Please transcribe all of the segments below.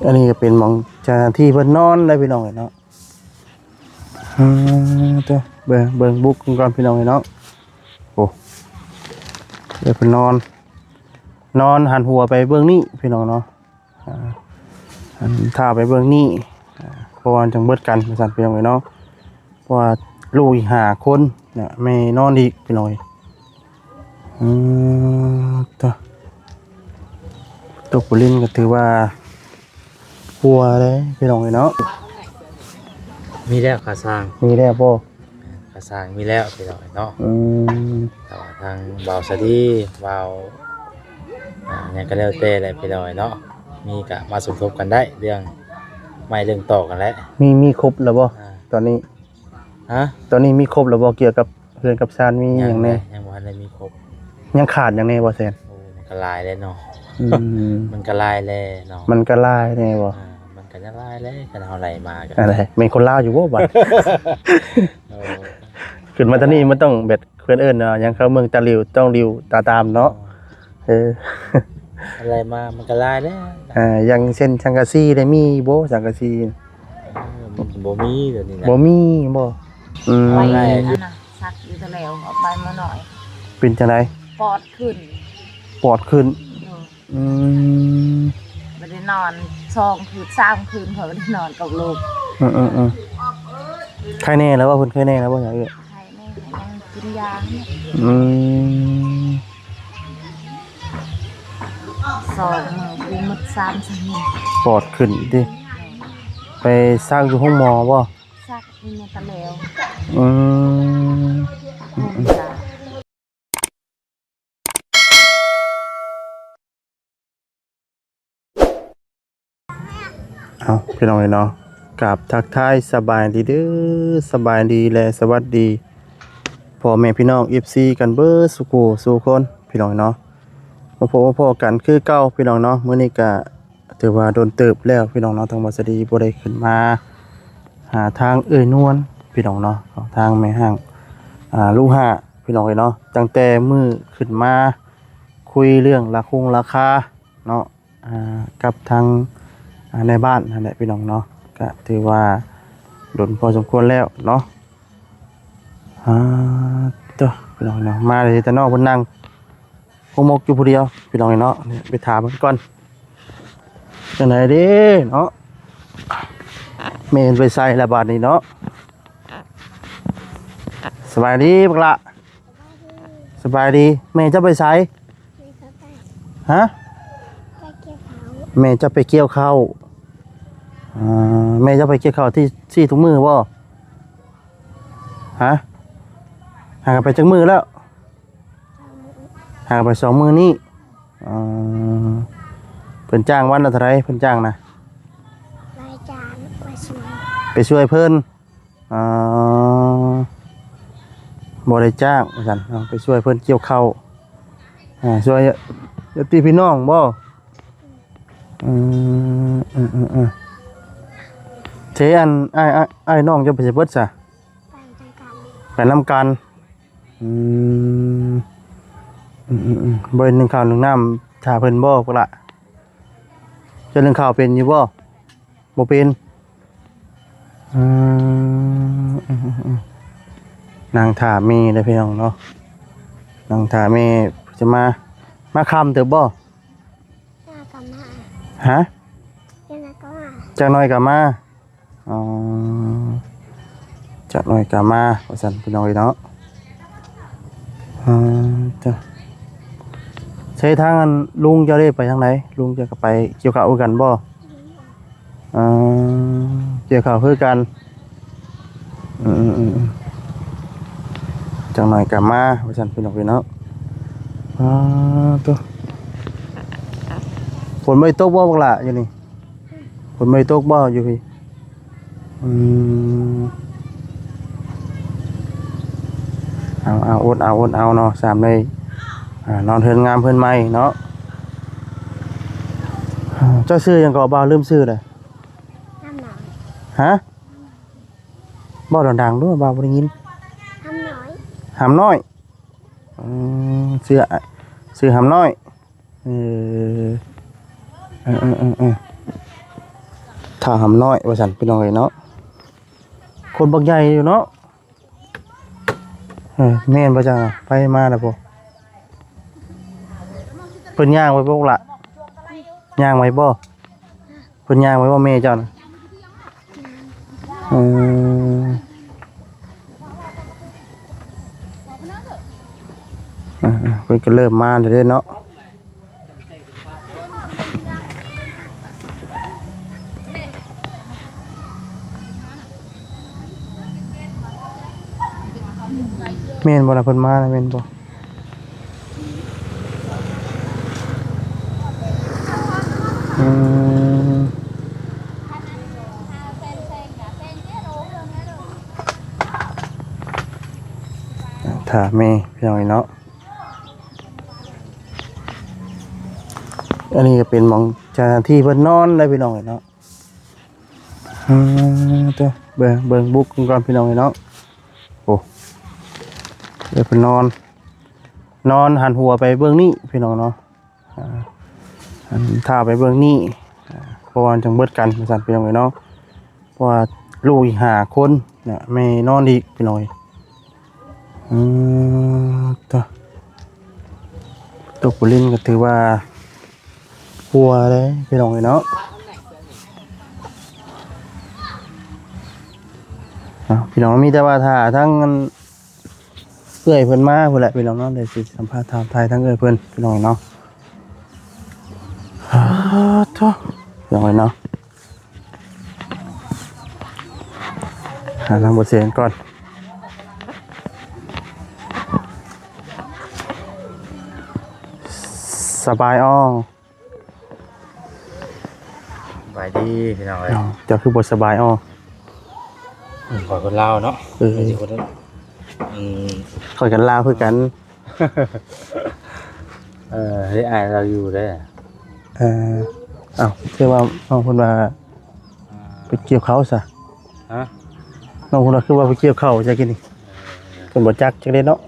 ອັນນີ້ກໍເປັນໝ່ອງເຈົ້າໜ້າທີ່ເພິ່ນນອນເດ້ພີ່ນ້ອງເອີຍເນາະ. ອືມ ເບິ່ງ ເບິ່ງບຸກເພິ່ນກ່ອນພີ່ນ້ອງເອີຍເນາະ. ໂອ້ ເພິ່ນນອນ ນອນຫັນຫົວໄປເບື້ອງນີ້ພີ່ນ້ອງເນາະ. ອ່າ ອັນຖ້າໄປເບື້ອງນີ້ ອ່າ ເພາະວ່າມັນຈັ່ງເບິດກັນວ່າຊັ້ນພີ່ນ້ອງເອີຍເນາະ. ເພາະວ່າລູກອີກຫ້າຄົນນະ ແມ່ນອນອີກພີ່ນ້ອງເອີຍ. ອືມ ໂຕ ຕົກປູລິນກໍຖືວ່າຮົ່ວເດ້ພີ່ນ້ອງເອີຍເນາະ. ມີແລ້ວຄ່າສ້າງ ມີແລ້ວບໍ່? ຄ່າສ້າງມີແລ້ວພີ່ນ້ອງເອີຍເນາະ. ອືມ ແຕ່ວ່າທາງບ່າວສາລີ ບ່າວ ອ່າ ຫຍັງກໍແລ້ວແຕ່ແຫຼະພີ່ນ້ອງເອີຍເນາະ ມີກໍມາສົມທົບກັນໄດ້ ເລື່ອງໄມ້ເລື່ອງຕອກຫັ້ນແຫຼະ. ມີ ມີຄົບແລ້ວບໍ່? ອ່າ ຕອນນີ້ ຮະ? ຕອນນີ້ມີຄົບແລ້ວບໍ່? ກ່ຽວກັບເຮືອນກັບຊານມີຫຍັງແດ່? ຍັງແຫຼະ ຍັງບໍ່ທັນໄດ້ມີຄົບ. ຍັງຂາດຫຍັງແດ່ບໍ່ແຊນ? ໂອ້ ມັນກໍຫຼາຍແຫຼະເນາະ. ອືມ ມັນກໍຫຼາຍແຫຼະເນາະ. ມັນກໍຫຼາຍແດ່ບໍ່? ອ່າ ມັນກໍຍັງຫຼາຍແຫຼະ ຄັນເຮົາໄລ່ມາກໍ ອັນໃດ ແມ່ນຄົນລາວຢູ່ບໍ່ບັດ? ເອີ ຂຶ້ນມາທາງນີ້ມັນຕ້ອງແບບ ເພິ່ນເອີ້ນວ່າຫຍັງ ເຂົ້າເມືອງຕາຫຼິວ ຕ້ອງຫຼິວຕາຕາມເນາະ. ເອີ ອືມ ເອີ ໄລ່ມາມັນກໍຫຼາຍແລ້ວ. ອ່າ ຢ່າງເຊັ່ນສັງກະສີໄດ້ມີບໍ່? ສັງກະສີ ເອີ ມັນກໍບໍ່ມີດຽວນີ້ນະ. ບໍ່ມີບໍ່? ອືມ ໄປອັນນະ ສັກຢູ່ແຕ່ແລ້ວ ເອົາໄປມາໜ້ອຍ. ເປັນຈັ່ງໃດ? ປອດຂຶ້ນ ປອດຂຶ້ນ. ໂດຍ. ອືມ ບໍ່ໄດ້ນອນສອງຄືນສາມຄືນ ຂ້ອຍບໍ່ໄດ້ນອນກັບລູກ. ອືມໆໆ ໄຄແນ່ແລ້ວບໍ່? ເພິ່ນໄຄແນ່ແລ້ວບໍ່? ໄຄແນ່ ຍັງກິນຢາ. ອືມ ສອງມື້ ຄືໝົດສາມສີ່ມື້ ປອດຂຶ້ນຕິ. ໄປສັກຢູ່ໂຮງໝໍບໍ່? ສັກຢູ່ໃນຕະແຫຼວ. ອືມ ໂຮງຢາ. ເອົາ ພີ່ນ້ອງເອີຍເນາະ ກາບທັກທາຍສະບາຍດີເດີ້ ສະບາຍດີ ແລະ ສະຫວັດດີພໍ່ແມ່ພີ່ນ້ອງ ເອັຟຊີ ກັນເບິດສູ່ຜູ້ສູ່ຄົນ ພີ່ນ້ອງເນາະ. ມາພົບມາພໍ້ກັນຄືເກົ່າ ພີ່ນ້ອງເນາະ. ມື້ນີ້ກະຖືວ່າດົນເຕີບແລ້ວ ພີ່ນ້ອງເນາະ ທາງບ່າວສາລີບໍ່ໄດ້ຂຶ້ນມາຫາທາງເອື້ອຍນວນ ພີ່ນ້ອງເນາະ ທາງແມ່ຮ້າງ ອ່າ ລູກຫ້າ ພີ່ນ້ອງເອີຍເນາະ. ຕັ້ງແຕ່ມື້ຂຶ້ນມາຄຸຍເລື່ອງລາຄົງລາຄາເນາະ ອ່າ ກັບທາງ ອ່າ ນາຍບ້ານຫັ້ນແຫຼະ ພີ່ນ້ອງເນາະ ກະຖືວ່າດົນພໍສົມຄວນແລ້ວເນາະ. ອ່າ ໂຕ ພີ່ນ້ອງເນາະ ມາເລີຍ ແຕ່ນອກເພິ່ນນັ່ງຄົງມົກຢູ່ຜູ້ດຽວ ພີ່ນ້ອງເນາະ. ນີ້ໄປຖາມເພິ່ນກ່ອນ ຈັ່ງໃດເດ້ເນາະ ແມ່ນໄປໃສລະບາດນີ້ເນາະ. ສະບາຍດີບັກຫຼ້າ. ສະບາຍດີ. ແມ່ເຈົ້າໄປໃສ? ແມ່ເຂົາໄປ ຮະ? ໄປກ່ຽວເຂົ້າ. ແມ່ເຈົ້າໄປກ່ຽວເຂົ້າ. ອ່າ ແມ່ເຈົ້າໄປກ່ຽວເຂົ້າທີ່ ທີ່ທຸກມື້ບໍ່? ຮະ? ຫາກັນໄປຈັກມື້ແລ້ວ? ສອງມື້. ຫາກັນໄປສອງມື້ນີ້. ອໍ ເພິ່ນຈ້າງວັນລະເທົ່າໃດ? ເພິ່ນຈ້າງນະ? ໄປຈ້າງ ໄປຊ່ວຍ ໄປຊ່ວຍເພິ່ນ. ອໍ ບໍ່ໄດ້ຈ້າງວ່າຊັ້ນເນາະ ໄປຊ່ວຍເພິ່ນກ່ຽວເຂົ້າ. ອ່າ ຊ່ວຍຍາດຕິພີ່ນ້ອງບໍ່? ອືມ ເຊ ອັນ ອ້າຍ ອ້າຍ ອ້າຍນ້ອງເຈົ້າໄປໃສເບິດຊະ? ໄປນຳກັນ. ໄປນຳກັນ. ອືມ ອືມໆໆ ບໍ່ໄດ້ໜຶ້ງເຂົ້າໜຶ້ງນ້ຳຖ້າເພິ່ນບໍ່ ພວກລະ? ເຈົ້າໜຶ້ງເຂົ້າເປັນຢູ່ບໍ່? ບໍ່ເປັນ. ອືມ ນັ່ງຖ້າແມ່ເດີພີ່ນ້ອງເນາະ ນັ່ງຖ້າແມ່ຈະມາ. ມາຄ່ຳເຕີບບໍ່? ມາກໍມາ. ຮະ? ຈັກໜ້ອຍກໍມາ. ຈັກໜ້ອຍກໍມາ. ອໍ ຈັກໜ້ອຍກໍມາວ່າຊັ້ນ ພີ່ນ້ອງເອີຍເນາະ. ອ່າ ເຈົ້າ ໃສທາງອັນລຸງເຈົ້າເດ້ ໄປທາງໃດ? ລຸງເຈົ້າກໍໄປກ່ຽວເຂົ້າຄືກັນບໍ່? ອ່າ ກ່ຽວເຂົ້າຄືກັນ. ອືມໆໆ ຈັກໜ້ອຍກໍມາວ່າຊັ້ນ ພີ່ນ້ອງເອີຍເນາະ. ອ່າ ໂຕ ຝົນບໍ່ໄດ້ຕົກບໍ່ບັກຫຼ້າຢູ່ນີ້? ຝົນບໍ່ໄດ້ຕົກບໍ່ຢູ່ພີ້? ອືມ ເອົາໆ ອົດເອົາ ອົດເອົາເນາະ ສາມໄດ້ ອ່າ ນອນເຮືອນງາມເຮືອນໃໝ່ເນາະ. ເຈົ້າຊື່ຫຍັງເກາະ? ບ່າວລືມຊື່ແລ້ວ. ຫາ? ເວົ້າດັງໆ ດູວ່າບໍ່ໄດ້ຍິນ. ຫຳນ້ອຍ. ຫຳນ້ອຍ. ອືມ ຊື່ ຊື່ຫຳນ້ອຍ. ເອີ ເອີ ເອີ ເອີ ເອີ. ຂ້າວຫຳນ້ອຍວ່າຊັ້ນ ພີ່ນ້ອງເອີຍເນາະ. ຄົນບັກໃຫຍ່ຢູ່ເນາະ. ເອີ ແມ່ນບໍ່ຈັກ ໃຜມາແລ້ວບໍ່? ເພິ່ນຍ່າງໄປບໍ່ລະ? ຍ່າງໄປບໍ່? ເພິ່ນຍ່າງໄປບໍ່ແມ່ເຈົ້ານະ? ເອີ ເອີ ເພິ່ນກໍເລີ່ມມາແລ້ວເດ້ເນາະ. ແມ່ນບໍ່ລະ ເພິ່ນມາແລ້ວແມ່ນບໍ່? ອືມ ຖ້າແມ່ ພີ່ນ້ອງເອີຍເນາະ. ອັນນີ້ກໍເປັນໝ່ອງເຈົ້າໜ້າທີ່ເພິ່ນນອນເດ້ ພີ່ນ້ອງເອີຍເນາະ. ອືມ ເດີ ເບິ່ງ ເບິ່ງບຸກເພິ່ນກ່ອນ ພີ່ນ້ອງເອີຍເນາະ. ໂອ້ ເອີ ເພິ່ນນອນ ນອນຫັນຫົວໄປເບື້ອງນີ້ ພີ່ນ້ອງເນາະ. ອ່າ ອັນ ຖ້າໄປເບື້ອງນີ້ ອ່າ ເພາະວ່າມັນຈັ່ງເບິດກັນວ່າຊັ້ນ ພີ່ນ້ອງເອີຍເນາະ. ເພາະວ່າລູກອີກຫ້າຄົນນະ ແມ່ນອນອີກ ພີ່ນ້ອງເອີຍ. ອືມ ໂຕ ຕົກປູລິນກໍຖືວ່າຄົວເດ້ ພີ່ນ້ອງເອີຍເນາະ. ເອົາ ພີ່ນ້ອງ ມີແຕ່ວ່າຖ້າທາງອັນ ເອື້ອຍເພິ່ນມາພຸ້ນແຫຼະ ພີ່ນ້ອງເນາະ. ດຽວຊິສຳພາດຖາມຖ່າຍທາງເອື້ອຍເພິ່ນ ພີ່ນ້ອງເນາະ. ອາ ໂທ້ ພີ່ນ້ອງເອີຍເນາະ. ຫາທາງບໍ່ແສນກ່ອນ. ສະບາຍອໍ ສະບາຍດີພີ່ນ້ອງເອີຍ. ເຈົ້າ ເຈົ້າຄືບໍ່ສະບາຍອໍ? ອືມ ຂ້ອຍຄົນລາວເນາະ. ເອີ ຂ້ອຍຊິຄົນ ອືມ ຂ້ອຍກັນລາວຄືກັນ. ເອີ ເຮັດອ້າຍລາວຢູ່ເດ້. ເອີ ເອົ້າ ຄືວ່ານ້ອງເພິ່ນວ່າ ອ່າ ໄປກ່ຽວເຂົ້າຊະ? ຮະ? ນ້ອງເພິ່ນວ່າຄືວ່າໄປກ່ຽວເຂົ້າຊະກີ້ນີ້. ເອີ ເພິ່ນບໍ່ຈັກຈັກເດ້ເນາະ.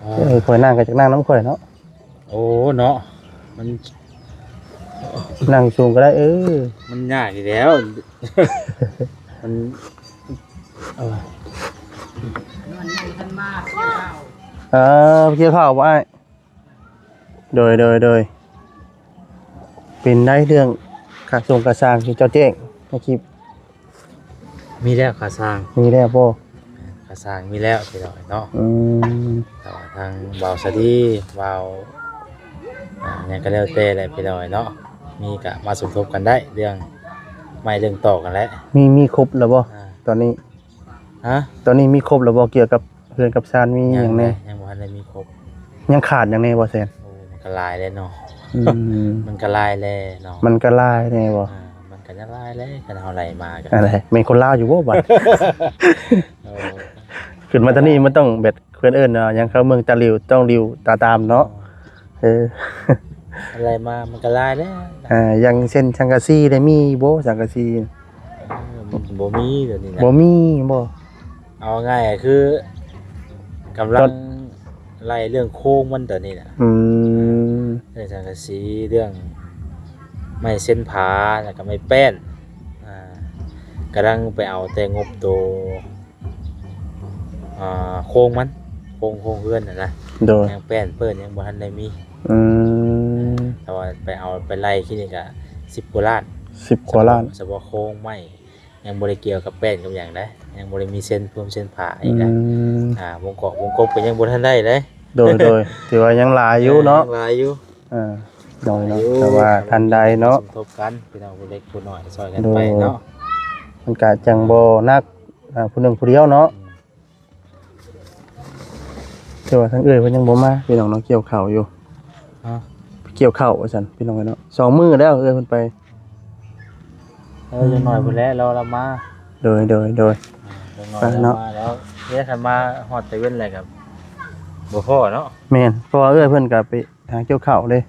ເອີ ເອີ ຂ້ອຍນັ່ງກໍຈັກນັ່ງນຳຂ້ອຍເນາະ. ໂອ້ ເນາະ ມັນ ນັ່ງສູງກໍໄດ້. ເອີ ມັນຍາກຢູ່ແລ້ວ ມັນ ເອີ ເອີ ໄປກ່ຽວເຂົ້າບໍ່ອ້າຍ? ໂດຍ ໂດຍ ໂດຍ. ເປັນໃດເລື່ອງຄ່າສົ່ງຄ່າສ້າງທີ່ເຈົ້າແຈ້ງໃນຄລິບ? ມີແລ້ວຄ່າສ້າງ. ມີແລ້ວບໍ່? ແມ່ນ ຄ່າສ້າງມີແລ້ວພີ່ນ້ອງເນາະ. ອືມ ແຕ່ວ່າທາງບ່າວສາລີ ບ່າວ ອ່າ ຫຍັງກໍແລ້ວແຕ່ແຫຼະພີ່ນ້ອງເນາະ. ມີກໍມາສົມທົບກັນໄດ້ ເລື່ອງໄມ້ເລື່ອງຕອກຫັ້ນແຫຼະ. ມີ ມີຄົບແລ້ວບໍ່? ອ່າ ຕອນນີ້ ຮະ? ຕອນນີ້ມີຄົບແລ້ວບໍ່? ກ່ຽວກັບເຮືອນກັບຊານມີຫຍັງແດ່? ຍັງ ຍັງບໍ່ທັນໄດ້ມີຄົບ. ຍັງຂາດຫຍັງແດ່ບໍ່ແສນ? ໂອ້ ມັນກໍຫຼາຍແຫຼະເນາະ. ອືມ ມັນກໍຫຼາຍແຫຼະເນາະ. ມັນກໍຫຼາຍແດ່ບໍ່? ອ່າ ມັນກໍຍັງຫຼາຍແຫຼະ ຄັນເຮົາໄລ່ມາກໍ. ອັນໃດ ແມ່ນຄົນລາວຢູ່ບໍ່ບັດ? ໂອ້ ຂຶ້ນມາຕອນນີ້ມັນຕ້ອງແບບ ເພິ່ນເອີ້ນວ່າຫຍັງ ເຂົ້າເມືອງຕາຫຼິວ ຕ້ອງຫຼິວຕາຕາມເນາະ. ເອີ ອືມ ເອີ ໄລ່ມາມັນກໍຫຼາຍແລ້ວ. ອ່າ ຢ່າງເຊັ່ນສັງກະສີໄດ້ມີບໍ່ ສັງກະສີ? ເອີ ມັນບໍ່ມີດຽວນີ້ນະ. ບໍ່ມີບໍ່? ເອົາງ່າຍກໍຄືກຳລັງໄລ່ເລື່ອງໂຄງມັນຕອນນີ້ນະ. ອືມ ເລື່ອງສັງກະສີ ເລື່ອງໄມ້ເຊັນຜາ ແລ້ວກໍໄມ້ແປ້ນ ອ່າ ກຳລັງໄປເອົາແຕ່ງົບໂຕ ອ່າ ໂຄງມັນ ໂຄງ ໂຄງເຮືອນຫັ້ນນະ. ໂດຍ ຍັງແປ້ນເປີ້ນຍັງບໍ່ທັນໄດ້ມີ. ອືມ ແຕ່ວ່າໄປເອົາໄປໄລ່ຂີ້ນີ້ກະສິບກວ່າລ້ານ. ສິບກວ່າລ້ານ ສະເພາະໂຄງໄມ້ ຍັງບໍ່ໄດ້ກ່ຽວກັບແປ້ນກັບຫຍັງເດ້ ຍັງບໍ່ໄດ້ມີເຊັນພູມເຊັນຜາອີກນະ. ອືມ ອ່າ ວົງກອກວົງກົບກໍຍັງບໍ່ທັນໄດ້ເດ້. ໂດຍ ໂດຍ ຖືວ່າຍັງຫຼາຍຢູ່ເນາະ. ຍັງຫຼາຍຢູ່. ອ່າ ໂດຍເນາະ ແຕ່ວ່າທັນໃດເນາະ ສົມທົບກັນ ພີ່ນ້ອງຜູ້ເລັກຜູ້ນ້ອຍຊ່ອຍກັນໄປເນາະ. ໂດຍ ມັນກະຈັ່ງບໍ່ໜັກ ອ່າ ຜູ້ໜຶ່ງຜູ້ດຽວເນາະ. ອືມ ແຕ່ວ່າທາງເອື້ອຍເພິ່ນຍັງບໍ່ມາ ພີ່ນ້ອງເນາະ ກ່ຽວເຂົ້າຢູ່. ຮະ? ໄປກ່ຽວເຂົ້າວ່າຊັ້ນ ພີ່ນ້ອງເອີຍເນາະ. ສອງມື້ແລ້ວເອື້ອຍເພິ່ນໄປ. ເອີ ອືມ ຈັກໜ້ອຍພຸ້ນແຫຼະ ລາວ ລາວມາ. ໂດຍ ໂດຍ ໂດຍ. ອ່າ ຈັກໜ້ອຍລາວມາແລ້ວ ເອີ ຄັນມາຮອດແຕ່ເວັນແລ້ວກໍບໍ່ພໍ້ເນາະ. ແມ່ນ ເພາະວ່າເອື້ອຍເພິ່ນກໍໄປ ຫາກ່ຽວເຂົ້າເດ້.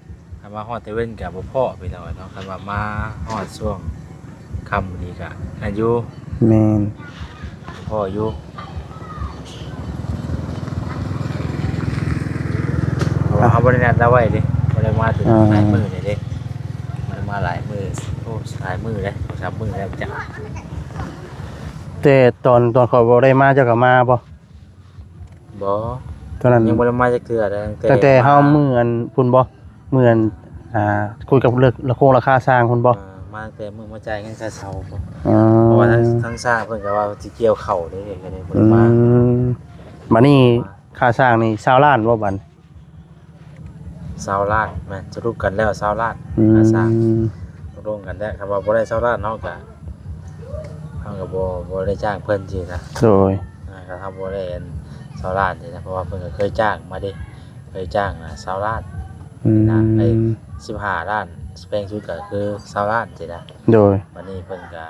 ຄັນວ່າຮອດແຕ່ເວັນກະບໍ່ພໍ້ພີ່ນ້ອງເນາະ ຄັນວ່າມາຮອດຊ່ວງຄ່ຳນີ້ກະອັນຢູ່. ແມ່ນ ພໍ້ຢູ່ ເພາະວ່າເຮົາບໍ່ໄດ້ນັດລາວໄວ້ເດ້ ບໍ່ໄດ້ມາເຖິງ ອ່າ ຫຼາຍມື້ນີ້ເດ້ ບໍ່ໄດ້ມາຫຼາຍມື້. ໂອ້ ຫຼາຍມື້ແລ້ວ ສອງສາມມື້ແລ້ວຈັກ. ແຕ່ຕອນ ຕອນຂ້ອຍບໍ່ໄດ້ມາ ເຈົ້າກໍມາບໍ່? ບໍ່ ຕອນນັ້ນຍັງບໍ່ໄດ້ມາຈັກເທື່ອເດ້ ຕັ້ງແຕ່ ຕັ້ງແຕ່ເຮົາ ມາມື້ອັນພຸ້ນບໍ່? ມື້ອັນ ອ່າ ຄຸຍກັບເລື່ອງລະຄົງລາຄາຊ່າງພຸ້ນບໍ່? ອ່າ ມາຕັ້ງແຕ່ມື້ມາຈ່າຍເງິນຄ່າເຊົ່າພຸ້ນ. ອໍ ເພາະວ່າທາງ ທາງຊ່າງເພິ່ນກໍວ່າຊິກ່ຽວເຂົ້າເດ້ ກໍເລີຍບໍ່ໄດ້ມາ. ອືມ ບັດນີ້ ມາ ຄ່າສ້າງນີ້ຊາວລ້ານບໍ່ບັດ? ຊາວລ້ານ ແມ່ນ ສະຫຼຸບກັນແລ້ວຊາວລ້ານ. ອືມ ຄ່າສ້າງ ຕົກລົງກັນແລ້ວ ຄັນວ່າບໍ່ໄດ້ຊາວລ້ານ ເຮົາກະ ເຮົາກະບໍ່ ບໍ່ໄດ້ຈ້າງເພິ່ນຊີ້ນະ. ໂດຍ ອ່າ ຄັນເຮົາບໍ່ໄດ້ອັນຊາວລ້ານຊີ້ນະ ເພາະວ່າເພິ່ນກະເຄີຍຈ້າງມາເດ້ ເຄີຍຈ້າງນະຊາວລ້ານ. ອືມ ນະ ໄອ້ ສິບຫ້າລ້ານ ແພງສຸດກະຄືຊາວລ້ານຊີ້ນະ. ໂດຍ ບັດນີ້ເພິ່ນກະ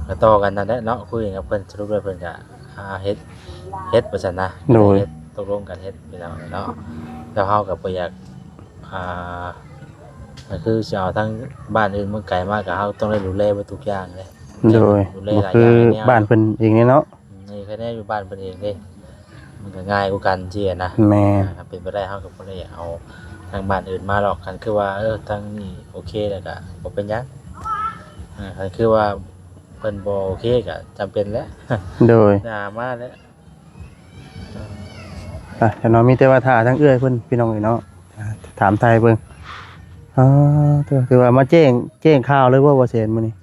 ກໍຕໍ່ກັນນັ້ນແຫຼະເນາະ ຄຸຍກັບເພິ່ນ ສະຫຼຸບແລ້ວເພິ່ນກໍ ອ່າ ເຮັດ ເຮັດວ່າຊັ້ນນະ. ໂດຍ ເຮັດ ຕົກລົງກັນເຮັດ ພີ່ນ້ອງເນາະ. ແລ້ວເຮົາກໍບໍ່ຢາກ ອ່າ ກໍຄືຊິເອົາທາງບ້ານອື່ນເມືອງໄກມາ ກໍເຮົາຕ້ອງໄດ້ດູແລເບິດທຸກຢ່າງເດ້. ໂດຍ ດູແລຫຼາຍຢ່າງ ບໍ່ຄືບ້ານເພິ່ນເອງເດ້ເນາະ. ອືມ ນີ້ແຄ່ແນວຢູ່ບ້ານເພິ່ນເອງເດ້ ມັນກໍງ່າຍກວ່າກັນຊີ້ນະ. ແມ່ນ ຖ້າເປັນໄປໄດ້ເຮົາກໍບໍ່ໄດ້ເອົາທາງບ້ານອື່ນມາດອກ ຄັນຄືວ່າ ເອີ ທາງນີ້ໂອເຄແລ້ວກໍບໍ່ເປັນຫຍັງ. ອ່າ ຄັນຄືວ່າເພິ່ນບໍ່ໂອເຄກໍຈຳເປັນແຫຼະ. ໂດຍ ຫາມາແຫຼະ. ອ່ະ ເນາະ ມີແຕ່ວ່າຖ້າທາງເອື້ອຍເພິ່ນ ພີ່ນ້ອງເອີຍເນາະ ອ່າ ຖາມໄຖ່ເບິ່ງ. ອໍ ຖື ຖືວ່າມາແຈ້ງ ແຈ້ງຂ່າວເລີຍບໍ່ ບໍ່ແຊນ ມື້ນີ້?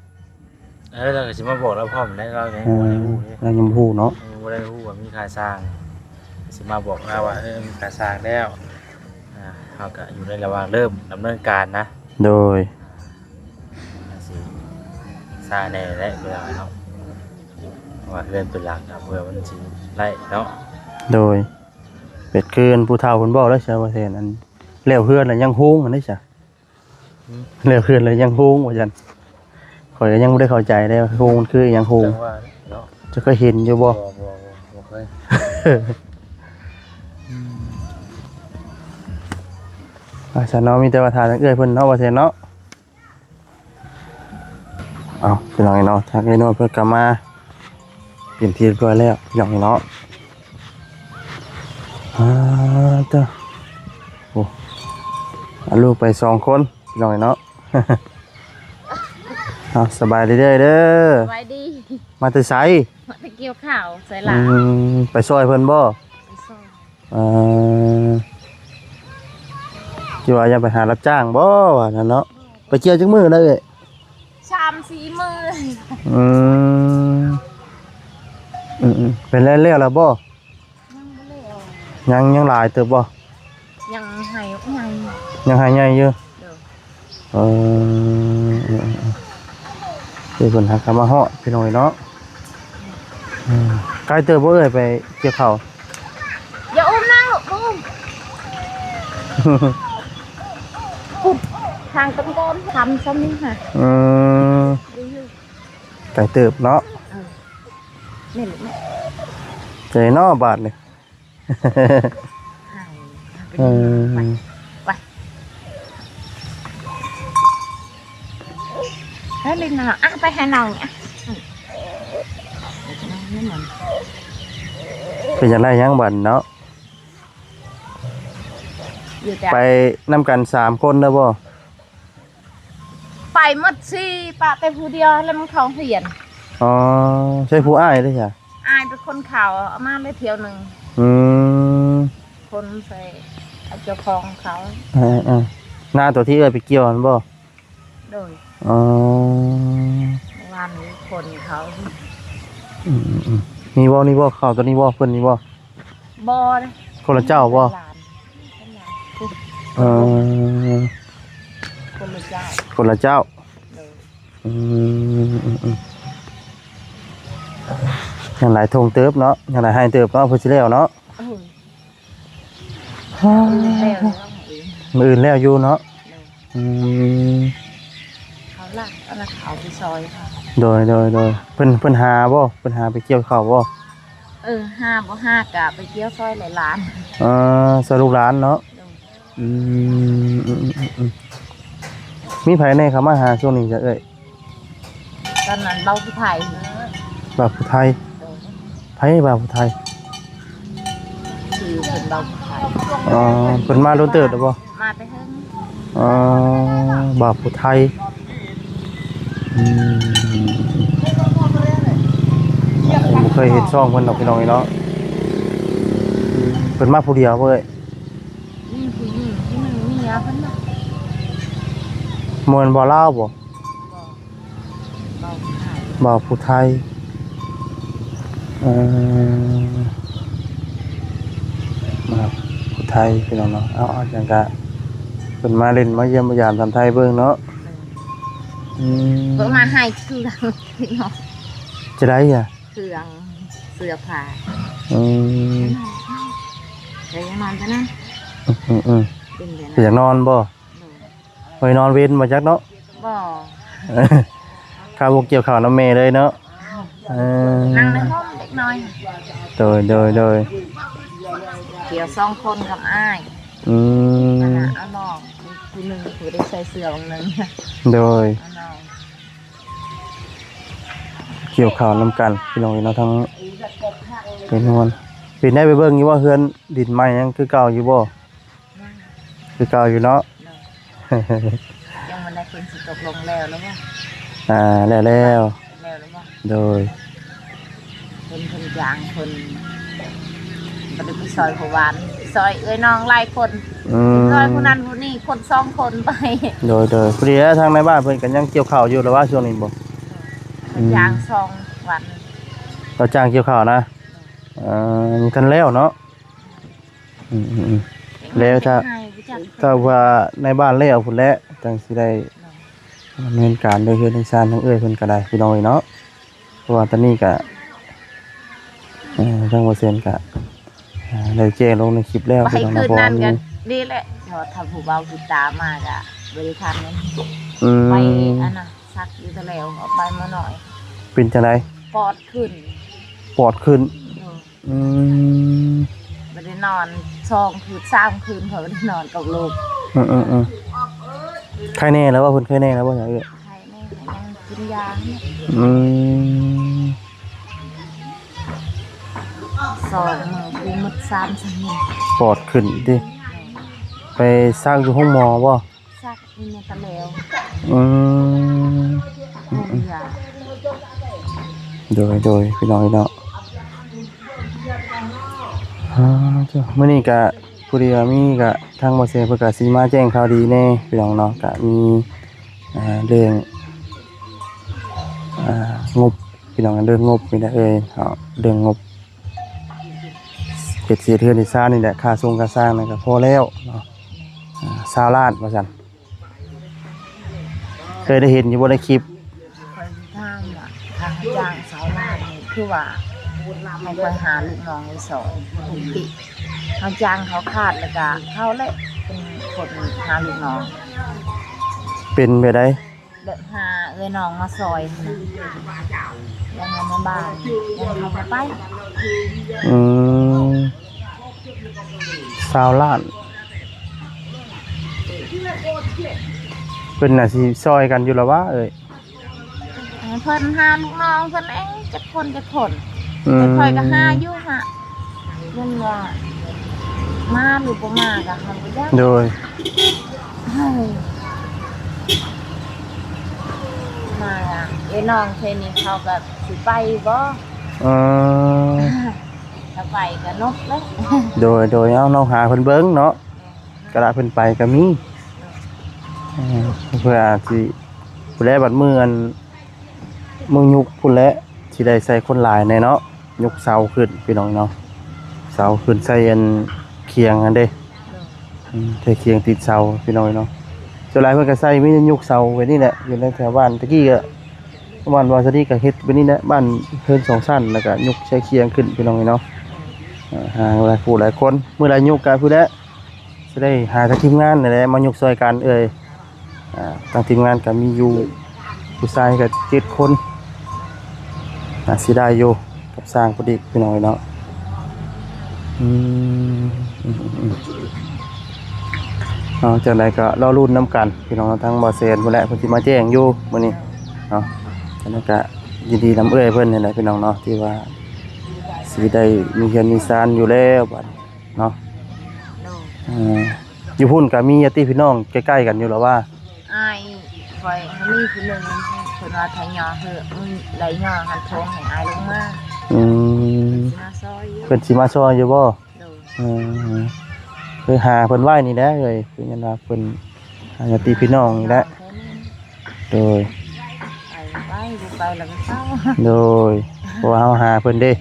ເອີ ລາວກໍຊິມາບອກລາວພ້ອມແຫຼະ ລາວຍັງ ເອີ ບໍ່ໄດ້ຮູ້ເດ້ ລາວຍັງບໍ່ຮູ້ເນາະ. ເອີ ຍັງບໍ່ໄດ້ຮູ້ວ່າມີຄ່າສ້າງ ຊິມາບອກລາວວ່າ ເອີ ມີຄ່າສ້າງແລ້ວ. ອ່າ ເຮົາກໍຢູ່ໃນລະຫວ່າງເລີ່ມດຳເນີນການນະ. ໂດຍ ອ່າ ຊິຊ້າແດ່ແຫຼະເວລາເນາະ ເພາະວ່າເຮືອນເປັນຫຼັງ ເພື່ອມັນຊິໄດ້ເນາະ. ໂດຍ ເປັນຄືອັນຜູ້ເຖົ້າເພິ່ນເວົ້າແລ້ວຊະວ່າແຊນ ອັນແລ້ວເຮືອນແລ້ວຍັງໂຮງຫັ້ນເດ້ຊະ. ອືມ ແລ້ວເຮືອນແລ້ວຍັງໂຮງວ່າຊັ້ນ. ຂ້ອຍກໍຍັງບໍ່ໄດ້ເຂົ້າໃຈເດ້ ໂຮງມັນຄືອີ່ຫຍັງໂຮງ? ຈັ່ງວ່າເນາະ ເຈົ້າເຄີຍເຫັນຢູ່ບໍ່? ບໍ່ ບໍ່ ບໍ່ ບໍ່ເຄີຍ. ອືມ ອ່າ ຊັ້ນເນາະ ມີແຕ່ວ່າຖ້າທາງເອື້ອຍເພິ່ນເນາະ ວ່າຊັ້ນເນາະ. ເອົາ ພີ່ນ້ອງເນາະ ທາງເອື້ອຍໂນ້ດເພິ່ນກໍມາເປັນທີ່ຮຽບຮ້ອຍແລ້ວ ພີ່ນ້ອງເນາະ. ອ່າ ເຈົ້າ ໂອ້ ເອົາລູກໄປສອງຄົນ ພີ່ນ້ອງເນາະ. ເອົາ ສະບາຍດີເດີ ສະບາຍດີ. ມາແຕ່ໃສ? ມາແຕ່ກ່ຽວເຂົ້າໃສ່ຫຼ້ານ. ອືມ ໄປຊ່ອຍເພິ່ນບໍ່? ໄປຊ່ອຍ. ເອີ ຄິດວ່າຢາກໄປຫາຮັບຈ້າງບໍ່ວ່ານັ້ນເນາະ. ໄປກ່ຽວຈັກມື້ແລ້ວເອີຍ? ສາມສີ່ມື້. ອືມ ອືມໆ ເປັນແລ້ວ ແລ້ວແລ້ວບໍ່? ຍັງບໍ່ແລ້ວ. ຍັງ ຍັງຫຼາຍເຕີບບໍ່? ຍັງໃຫ້ ຍັງ ຍັງໃຫ້ໃຫຍ່ຢູ່. ໂດຍ ເອີ ເອີ ເອີ ເອີ ເພິ່ນຫາກະມາຮອດ ພີ່ນ້ອງເນາະ. ອືມ ໄກເຕີບບໍ່ເອີຍໄປກ່ຽວເຂົ້າ? ຢ່າອຸ້ມນາງລູກ ບໍ່ອຸ້ມ. ພຸ້ນ ທາງຕົ້ນກ່ອນ ທຳຊ່ຳນີ້ຫະ. ອືມ ໄກເຕີບເນາະ. ເອີ ແມ່ນລູກແມ່ ໃຈເນາະບາດນີ້. ເອີ ໄປ ໄປ ເອີ ຫຼິ້ນນະ ອ່ະ ໄປຫານ້ອງນີ້ ອ່ະ ເປັນຈັ່ງໃດຫຍັງບັດເນາະ. ໄປນຳກັນສາມຄົນເດີບໍ່? ໄປໝົດສີ່ ປະແຕ່ຜູ້ດຽວ ແລ້ວມັນເຂົ້າໂຮງຮຽນ. ອໍ ໃຊ່ຜູ້ອ້າຍເດ້ຊະ? ອ້າຍເປັນຄົນເຂົ້າ ເອົາມາໄດ້ຖ້ຽວໜຶ່ງ. ອືມ ຄົນໃສ່ເຈົ້າຂອງເຂົາ. ເອີໆ ນາຕົວທີ່ເອື້ອຍໄປກ່ຽວຫັ້ນບໍ່? ໂດຍ ອໍ ວານນີ້ຄົນເຂົາ. ອືມໆ ນີ້ບໍ່ ນີ້ບໍ່ ເຂົ້າຕົວນີ້ບໍ່ ເພິ່ນນີ້ບໍ່? ບໍ່ເດ້ ຄົນລະເຈົ້າບໍ່? ຫຼານ ເອີ ຄົນລະເຈົ້າ ຄົນລະເຈົ້າ. ໂດຍ ອືມ ອືມ ອືມ ຍັງຫຼາຍທົ່ງເຕີບເນາະ ຍັງຫຼາຍໄຮ່ເຕີບເນາະ ເພິ່ນຊິແລ້ວເນາະ. ໂອ້ຍ ມື້ອື່ນແລ້ວຢູ່ເນາະ. ໂດຍ ອືມ ເຂົາລະ ເອົາລະເຂົາໄປຊ່ອຍເຂົາ. ໂດຍ ໂດຍ ໂດຍ ເພິ່ນ ເພິ່ນຫາບໍ່? ເພິ່ນຫາໄປກ່ຽວເຂົ້າບໍ່? ເອີ ຫາບໍ່ຫາກະໄປກ່ຽວຊ່ອຍຫຼາຍຫຼານ. ເອີ ຊ່ອຍລູກຫຼານເນາະ. ໂດຍ ອືມ ອືມ ອືມ ອືມ ມີໃຜແດ່ເຂົ້າມາຫາຊ່ວງນີ້ຈະເອີຍ? ຕອນນັ້ນເບົາຜູ້ໄທ. ບ່າວຜູ້ໄທ? ໂດຍ ໃຜບ່າວຜູ້ໄທ? ຊື່ເພິ່ນເບົາຜູ້ໄທ. ອໍ ເພິ່ນມາດົນເຕີບແລ້ວບໍ່? ມາແຕ່ເຫິງ. ອໍ ບ່າວຜູ້ໄທ. ອືມ ບໍ່ເຄີຍເຫັນຊ່ອງເພິ່ນດອກ ພີ່ນ້ອງເອີຍເນາະ. ເພິ່ນມາຜູ້ດຽວບໍ່ເອີຍ? ມີຜູ້ຍິງຜູ້ໜຶ່ງ ເມຍເພິ່ນນະ. ບໍ່ແມ່ນບ່າວລາວບໍ່? ບໍ່. ບ່າວຜູ້ໄທ. ເອີ ມາຜູ້ໄທ ພີ່ນ້ອງເນາະ. ເອົາ ເອົາ ຈັ່ງກະເພິ່ນມາຫຼິ້ນມາຢ້ຽມມາຢາມທາງໄທເບິ່ງເນາະ. ອືມ ເພິ່ນມາໃຫ້ເຄື່ອງ ພີ່ນ້ອງ. ຈະໄດ້ຫຍັງ? ເຄື່ອງເສື້ອຜ້າ. ອືມ ແຕ່ຍັງນອນເທົ່ານັ້ນ. ອືມໆ ເປັນແບບນັ້ນ. ຢາກນອນບໍ່? ໂດຍ. ໄປນອນເວັນບໍ່ຈັກເນາະ. ບໍ່. ຄາວບໍ່ກ່ຽວເຂົ້ານຳແມ່ເລີຍເນາະ. ເອີ ນັ່ງໃນຫ້ອງເດັກນ້ອຍ. ໂດຍ ໂດຍ ໂດຍ. ກ່ຽວສອງຄົນກັບອ້າຍ. ອືມ ອັນນ່າ ເອົານ້ອງຜູ້ໜຶ່ງ ຜູ້ໄດ້ໃສ່ເສື້ອບາງໜຶ່ງ. ໂດຍ. ເອົານ້ອງ ກ່ຽວເຂົ້ານຳກັນ ພີ່ນ້ອງເອີຍເນາະ. ທັງເປັນຮວນ ເປັນໄດ້ໄປເບິ່ງຢູ່ບໍ່? ເຮືອນດິນໄມ້ຍັງຄືເກົ່າຢູ່ບໍ່? ຄືເກົ່າຢູ່ເນາະ. ໂດຍ. ຍັງບໍ່ໄດ້ ເພິ່ນຊິຕົກລົງແລ້ວແລ້ວບໍ່? ອ່າ ແລ້ວ ແລ້ວ ແລ້ວແລ້ວບໍ່? ໂດຍ. ເພິ່ນ ເພິ່ນຈ້າງຄົນ ບໍ່ໄດ້ໄປຊ່ອຍຜູ້ວານ ຊ່ອຍເອື້ອຍນ້ອງຫຼາຍຄົນ. ອືມ ຊ່ອຍຜູ້ນັ້ນຜູ້ນີ້ ຄົນສອງຄົນໄປ. ໂດຍ ໂດຍ. ພໍດີແລ້ວ ທາງໃນບ້ານເພິ່ນກໍຍັງກ່ຽວເຂົ້າຢູ່ລະວ່າຊ່ວງນີ້ບໍ່? ອືມ ຈ້າງສອງວັນ ເຂົາຈ້າງກ່ຽວເຂົ້ານະ. ເອີ ຍັງບໍ່ທັນແລ້ວເນາະ. ອືມໆໆ ແລ້ວຖ້າ ຖ້າວ່າໃນບ້ານແລ້ວພຸ້ນແຫຼະ ຈັ່ງຊິໄດ້ດຳເນີນການເລື່ອງເຮືອນເລື່ອງຊານທາງເອື້ອຍເພິ່ນກໍໄດ້ ພີ່ນ້ອງເອີຍເນາະ. ເພາະວ່າຕອນນີ້ກະ ເອີ ທາງບໍ່ເຊັນກະ ເອີ ໄດ້ແຈ້ງລົງໃນຄລິບແລ້ວ ໄປຄືນນັ້ນກະດີແຫຼະ ເພາະວ່າຖ້າຜູ້ເວົ້າກິດຕາມາກະບໍ່ໄດ້ທັນ. ອືມ ໄປອັນນ່າ ຊັກຢູ່ແຕ່ແລ້ວ ເອົາໄປມາໜ້ອຍ. ເປັນຈັ່ງໃດ? ປອດຂຶ້ນ. ປອດຂຶ້ນ. ໂດຍ. ອືມ ບໍ່ໄດ້ນອນສອງຄືນສາມຄືນ ເຂົາບໍ່ໄດ້ນອນກັບລູກ. ອືມໆໆ ໄຄແນ່ແລ້ວບໍ່? ເພິ່ນໄຄແນ່ແລ້ວບໍ່? ເອີ ໄຄແນ່ ຍັງກິນຢາ. ອືມ ສອງມື້ຄືໝົດສາມສີ່ມື້ ປອດຂຶ້ນຕິ. ໄປຊັກຢູ່ໂຮງໝໍບໍ່? ຊັກຢູ່ນີ້ກໍແລ້ວ. ອືມ ໂຮງຢາ. ໂດຍ ໂດຍ ພີ່ນ້ອງເນາະ. ອ່າ ເຈົ້າ ມື້ນີ້ກະພໍດີວ່າມີກະທາງບໍ່ແຊເພິ່ນກະຊິມາແຈ້ງຂ່າວດີແດ່ ພີ່ນ້ອງເນາະ. ກະມີ ອ່າ ເລື່ອງ ອ່າ ງົບ ພີ່ນ້ອງ ເລື່ອງງົບນີ້ແຫຼະເອີຍເນາະ ເລື່ອງງົບ ເຮັດເສດເຮືອນເຮັດຊານນີ້ແຫຼະ ຄ່າຊົງຄ່າຊ່າງນັ້ນກໍພໍແລ້ວເນາະ. ອ່າ ຊາວລ້ານວ່າຊັ້ນ. ເຄີຍໄດ້ເຫັນຢູ່ບໍ່ໃນຄລິບ? ຂ້ອຍຖາມວ່າ ຖ້າເຮົາຈ້າງຊາວລ້ານນີ້ ຄືວ່າໃຫ້ຂ້ອຍຫາລູກນ້ອງໄວ້ຊ່ອຍ ເຮົາຈ້າງເຂົາຂາດແລ້ວກະເຂົາແຫຼະເປັນຄົນຫາລູກນ້ອງ. ເປັນແບບໃດ? ແບບຫາເອື້ອຍນ້ອງມາຊ່ອຍຫັ້ນນະ ແລ້ວໃຫ້ແມ່ບ້ານ ແລ້ວເຂົາກໍໄປ. ອືມ ຊາວລ້ານ ເພິ່ນໜ້າຊິຊ່ອຍກັນຢູ່ລະຫວາເອີຍ? ໃຫ້ເພິ່ນຫາລູກນ້ອງເພິ່ນເອງ ຈັກຄົນຈັກຄົນ. ອືມ ແຕ່ຂ້ອຍກໍຫາຢູ່ຫະ ແມ່ນວ່າມາຫຼືບໍ່ມາກໍເຮົາບໍ່ຈັກ. ໂດຍ. ເອີຍ ມາລະ ເອີຍ ນ້ອງເທື່ອນີ້ເຂົາກໍຊິໄປບໍ່? ອືມ ຖ້າໄປກໍນົບເລີຍ. ໂດຍ ໂດຍ. ເອົາ ນ້ອງຫາເພິ່ນເບິ່ງເນາະ. ກະລະເພິ່ນໄປກໍມີ ເອີ ເພື່ອຊິ ຜູ້ໃດບັດມື້ອັນ ມື້ຍຸກພຸ້ນແຫຼະ ຊິໄດ້ໃສ່ຄົນຫຼາຍແດ່ເນາະ. ຍຸກເສົາຂຶ້ນພີ່ນ້ອງເນາະ ເສົາຂຶ້ນໃສ່ອັນຄຽງຫັ້ນເດ້. ອືມ ໃສ່ຄຽງຕິດເສົາພີ່ນ້ອງເນາະ. ສ່ວນຫຼາຍເພິ່ນກໍໃສ່ມີແຕ່ຍຸກເສົາແບບນີ້ແຫຼະ ຢູ່ໃນແຖວບ້ານ. ຕະກີ້ກໍບ້ານວາສະດີກໍເຮັດແບບນີ້ແຫຼະ ບ້ານເທິງສອງຊັ້ນ ແລ້ວກໍຍຸກໃສ່ຄຽງຂຶ້ນພີ່ນ້ອງເນາະ. ເອີ ຫາຫຼາຍຜູ້ຫຼາຍຄົນ ມື້ໃດຍຸກກໍຜູ້ໃດ ຊິໄດ້ຫາທາງທີມງານນີ້ແຫຼະມາຍົກຊ່ອຍກັນເອີຍ. ອ່າ ທາງທີມງານກໍມີຢູ່ ຜູ້ຊາຍກໍເຈັດຄົນ ໜ້າຊິໄດ້ຢູ່ກັບຊ່າງພຸ້ນອີກພີ່ນ້ອງເອີຍເນາະ. ອືມ ອືມ ອືມ ເນາະ ຈັ່ງໃດກໍລໍລຸ້ນນຳກັນພີ່ນ້ອງເນາະ. ທາງບໍ່ແຊນພຸ້ນແຫຼະ ເພິ່ນຊິມາແຈ້ງຢູ່ມື້ນີ້ເນາະ. ຈັ່ງໃດກໍຍິນດີນຳເອື້ອຍເພິ່ນນີ້ແຫຼະພີ່ນ້ອງເນາະ ທີ່ວ່າຊິໄດ້ມີເຮືອນມີຊານຢູ່ແລ້ວບັດ ເນາະ. ໂດຍ. ເອີ ຢູ່ພຸ້ນກໍມີຍາດຕິພີ່ນ້ອງໃກ້ໆກັນຢູ່ລະວ່າ? ອ້າຍຂ້ອຍມີຜູ້ໜຶ່ງ ເພິ່ນວ່າຖ້າຍໍເຮີ້ອ ອືມ ໄດ້ຍໍຫັ້ນ ໂທໃຫ້ອ້າຍລົງມາ. ອືມ ຊິມາຊ່ອຍຢູ່. ເພິ່ນຊິມາຊ່ອຍຢູ່ບໍ່? ໂດຍ. ອືມ ຄືຫາເພິ່ນໄວ້ນີ້ແຫຼະເອີຍ ຄືຍັນວ່າເພິ່ນຫາຍາດຕິພີ່ນ້ອງນີ້ແຫຼະ. ໂດຍ. ໄປ ໄປ ບໍ່ໄປແລ້ວກໍເຊົາ. ໂດຍ. ເພາະວ່າເຮົາຫາເພິ່ນເດ້.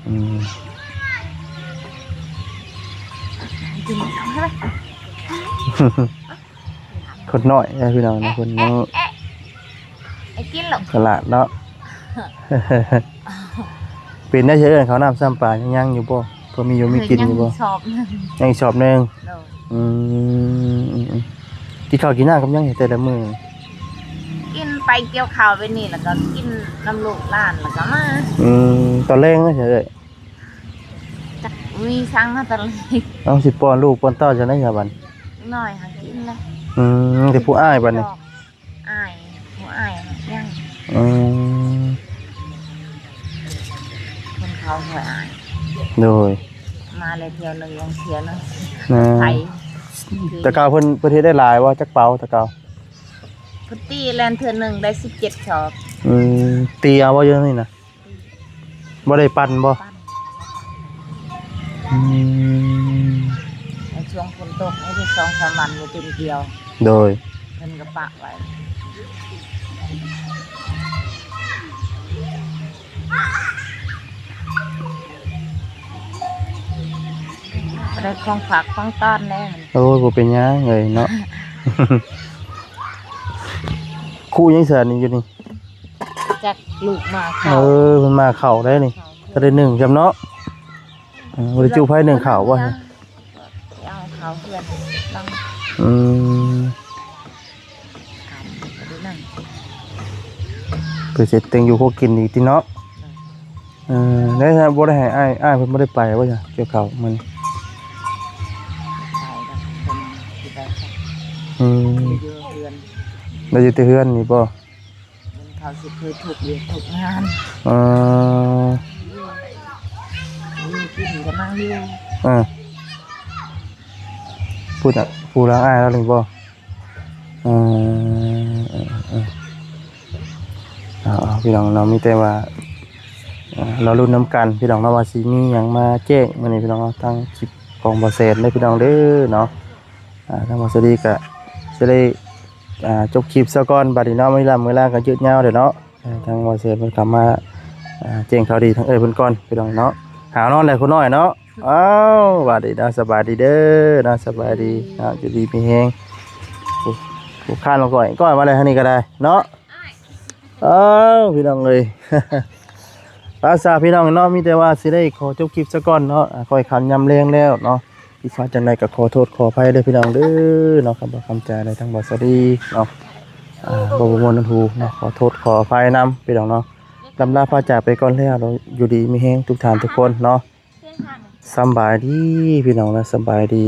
ອືມ ກິນ ຄົນນ້ອຍເດ້ພີ່ນ້ອງເນາະ ເພິ່ນຍັງ ໄອ້ກິນລູກ ສະຫຼາດເນາະ. ເປັນໄດ້ ຊິເອີ້ນເຂົ້ານ້ຳຊ້ຳປາ ຍັງ ຍັງຢູ່ບໍ່? ພໍມີຢູ່ມີກິນຢູ່ບໍ່? ຍັງອີກຊອບໜຶ່ງ. ຍັງອີກຊອບໜຶ່ງ. ໂດຍ. ອືມ ອືມ ອືມ ກິນເຂົ້າກິນນ້ຳກັບຫຍັງແຕ່ລະມື້? ກິນໄປກ່ຽວເຂົ້າໄປນີ້ ແລ້ວກໍກິນນຳລູກຫຼານ ແລ້ວກໍມາ. ອືມ ຕອນແລງເດ້ ເອີຍ? ຈັກມີສັງມາແຕ່ເລັກ. ເອົາ ຊິປ້ອນລູກປ້ອນເຕົ້າຈັ່ງໃດຊະບັດ? ນ້ອຍຫາກິນແລ້ວ. ອືມ ແຕ່ຜູ້ອ້າຍບັດນີ້? ດອກ ອ້າຍ ຜູ້ອ້າຍຍັງ. ອືມ ເພິ່ນເຂົ້າຊ່ອຍອ້າຍ. ໂດຍ. ມາແລ້ວທ່ຽວໜຶ່ງ ຍັງເທື່ອໜຶ່ງ. ນະ ໄປ ແຕ່ເກົ່າເພິ່ນ ເພິ່ນເຮັດໄດ້ຫຼາຍບໍ່? ຈັກເປົາແຕ່ເກົ່າ? ເພິ່ນຕີແລ່ນເທື່ອໜຶ່ງໄດ້ສິບເຈັດຊອບ. ອືມ ຕີເອົາບໍ່ຢູ່ນີ້ນະ? ບໍ່ໄດ້ປັ່ນບໍ່? ປັ່ນ. ອືມ ໃນຊ່ວງຝົນຕົກນີ້ ສອງສາມວັນນີ້ເຕັມກ່ຽວ. ໂດຍ. ເພິ່ນກໍປະໄວ້ ບໍ່ໄດ້ຂອງຝາກຂອງຕ້ອນແລ້ວ. ໂອ້ຍ ບໍ່ເປັນຫຍັງເອີຍເນາະ. ຄູຫຍັງຊະນີ້ຢູ່ນີ້? ຈັກລູກໝາເຂົ້າ. ເອີ ເພິ່ນໝາເຂົ້າໄດ໋ນີ້. ເຂົ້າ ຖ້າໄດ້ໜຶ້ງຊ້ຳເນາະ. ເອີ ບໍ່ໄດ້ຈຸໄຟໜຶ້ງເຂົ້າບໍ່? ເອົາເຂົ້າເຮືອນຫຼັງ. ອືມ ໄປເຮັດເຕັງຢູ່ຄົວກິນອີກຕິເນາະ. ເອີ ໄດ້ ບໍ່ໄດ້ໃຫ້ອ້າຍ ອ້າຍເພິ່ນບໍ່ໄດ້ໄປບໍ່? ກ່ຽວເຂົ້າມັນ. ອືມ ຢູ່ເຮືອນ ໄດ້ຢູ່ແຕ່ເຮືອນນີ້ບໍ່? ເຂົາຊິເຄີຍທຸກວຽກທຸກງານ. ເອີ ຢູ່ກິນກໍນັ່ງຢູ່. ເອີ ຜູ້ນະ ຜູ້ຫຼັງອ້າຍລາວນີ້ບໍ່? ເອີ ເອີ ເອີ ເອົາ ເອົາ ພີ່ນ້ອງເນາະ ມີແຕ່ວ່າ ເອີ ລໍລຸ້ນນຳກັນພີ່ນ້ອງເນາະ ວ່າຊິມີຫຍັງມາແຈ້ງມື້ນີ້ພີ່ນ້ອງເນາະ ທາງຄລິບຂອງບໍ່ແຊນເດີພີ່ນ້ອງເດີເນາະ. ອ່າ ທາງບ່າວສາລີກະຊິໄດ້ ອ່າ ຈົບຄລິບຊະກ່ອນ ບັດນີ້ເນາະ ເວລາ ເວລາກໍຍືດຍາວແລ້ວເນາະ. ອ່າ ທາງບ່າວເຊນເພິ່ນກໍມາ ອ່າ ແຈ້ງຂ່າວດີທາງເອື້ອຍເພິ່ນກ່ອນພີ່ນ້ອງເນາະ. ຫານອນແລ້ວຄູນ້ອຍເນາະ. ອ້າວ ຫວັດດີເນາະ ສະບາຍດີເດີເນາະ ສະບາຍດີເນາະ ຢູ່ດີມີແຮງ. ໂອ້ ໂອ້ ຄານລະກ້ອຍ ກ້ອຍມາແລ້ວທາງນີ້ກໍໄດ້ເນາະ. ອ້າວ ພີ່ນ້ອງເອີຍ ພາສາພີ່ນ້ອງເນາະ ມີແຕ່ວ່າຊິໄດ້ຂໍຈົບຄລິບຊະກ່ອນເນາະ. ອ່າ ຄ່ອຍຄ່ຳຍາມແລງແລ້ວເນາະ. ຜິດພາດຈັ່ງໃດກໍຂໍໂທດຂໍອະໄພເດີພີ່ນ້ອງເດີເນາະ. ຄຳເວົ້າຄຳຈາໃນທາງບ່າວສາລີເນາະ ອ່າ ບໍ່ມ່ວນຫູເນາະ ຂໍໂທດຂໍອະໄພນຳພີ່ນ້ອງເນາະ. ລຳລາພາຈາກໄປກ່ອນແລ້ວເນາະ. ຢູ່ດີມີແຮງທຸກທ່ານທຸກຄົນເນາະ. ສຳບາຍດີພີ່ນ້ອງນະ ສຳບາຍດີ.